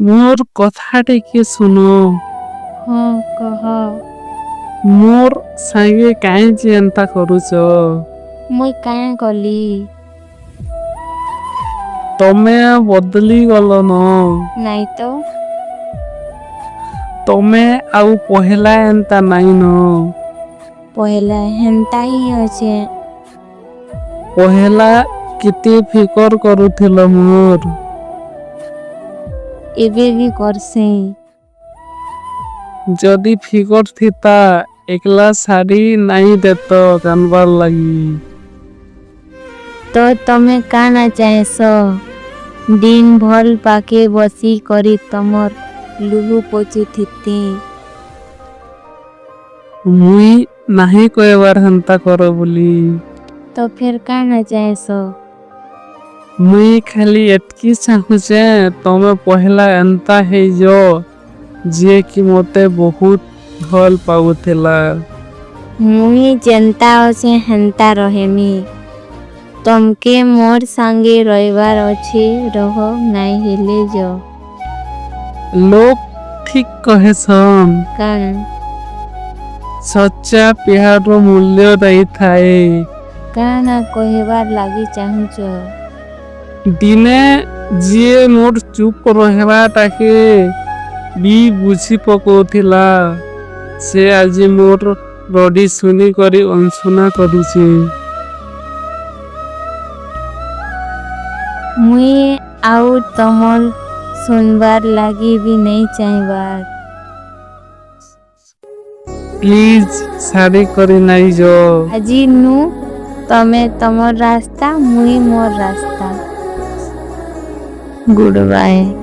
ମୋର କଥା ଟିକେ ଶୁଣ। ହଁ, କହ। ମୋର ସାଙ୍ଗେ କାହିଁ ଏନ୍ତା କରୁଛ? ମୁଇଁ କାଁ କଲି? ତମେ ବଦଲି ଗଲନ। ନାଇଁ ତ। ତମେ ଆଉ ପହେଲା ଏନ୍ତା ନାଇଁନ। ପହେଲା ହେନ୍ତା ହିଁ ଅଛେ। ପହେଲା କେତେ ଫିକର କରୁଥିଲ ମୋର। ଏବେ ବି କରସେଁ। ଯଦି ଫିକର ଥିତା, ଏକଲା ଛାଡ଼ି ନାଇଁ ଦେତ କାନବାର ଲାଗି। ତ ତମେ କାଣା ଚାହେଁସ? ଦିନ ଭର ପାଖେ ବସି କରି ତମର ଲୁହୁ ପୋଛୁଥିତି। ମୁଇଁ ନାହିଁ କହିବାର ହେନ୍ତା କର ବୋଲି। ତ ଫେର କାଣା ଚାହେଁସ? ମୁଇଁ ଖାଲି ଏତକି ଚାହୁଁଛେ, ତମେ ପହେଲା ଏନ୍ତା ହେଇଯ, ଯିଏ କି ମତେ ବହୁତ ଭଲ ପାଉଥିଲା। ମୁଇଁ ଯେନ୍ତା ଅଛେ, ହେନ୍ତା ରହେମି। ତମକେ ମୋର ସାଙ୍ଗେ ରହିବାର ଅଛି, ରହ, ନାଇଁ ହେଲେ ଯ। ଲୋକ ଠିକ କହେସନ୍। କାଣା? ସଚ୍ଚା ପ୍ୟାରର ମୂଲ୍ୟ ନାଇଁ ଥାଏ। କାଣା କହିବାର ଲାଗି ଚାହୁଁଛ? ଦିନେ ଯିଏ ମୋର ଚୁପ ରହିବାଟାକେ ବି ବୁଝି ପକଉଥିଲା, ସେ ଆଜି ମୋର ରଡ଼ି ଶୁନି କରି ଅଣଶୁଣା କରୁଛି। ମୁଇଁ ଆଉ ତମର ଶୁନବାର ଲାଗି ବି ନାଇଁ ଚାହିଁବାର। ପ୍ଲିଜ, ଛାଡ଼ି କରି ନାଇଁ ଯ। ଆଜି ନୁ ତମେ ତମର ରାସ୍ତା, ମୁଇଁ ମୋର ରାସ୍ତା। Good bye.